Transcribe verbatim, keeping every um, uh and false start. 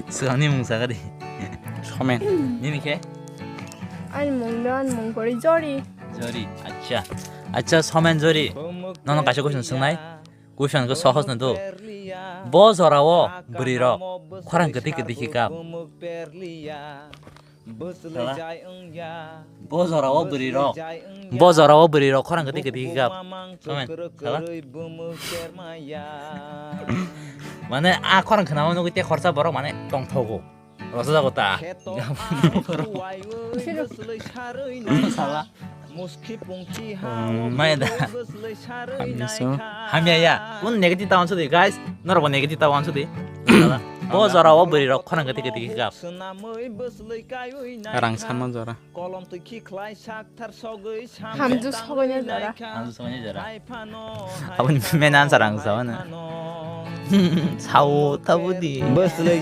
Swkangni mung sakha di. Somen. Nini khe? Ani mung do, ani mung kori Jori. Jori, acha. Acha, Somen Jori. Nono kaisa question swngnai. Question khe sohos no do. Bo jorao bwrwi rok khorang kwtwi kwtwi khe kap. Sala. Bo jorao bwrwi rok. Bo jorao bwrwi rok khorang kwtwi kwtwi khe kap. Somen, sala. Mane a khorang khwnama nugwi te khorsa borok mane tongthogo. Rasa jago ta. Sala. Maya da. Hamya ya. Kun negative ta wansudi, guys. Norok bo negative ta wansudi. Bo jorao bwrwi rok khorang kwtwi kwtwi khe kap. Rang sanma jora. Hamju sogoina jora. Hamju sogoina jora. Aboni main answer ang sao na. Sao tabudi. Bwslai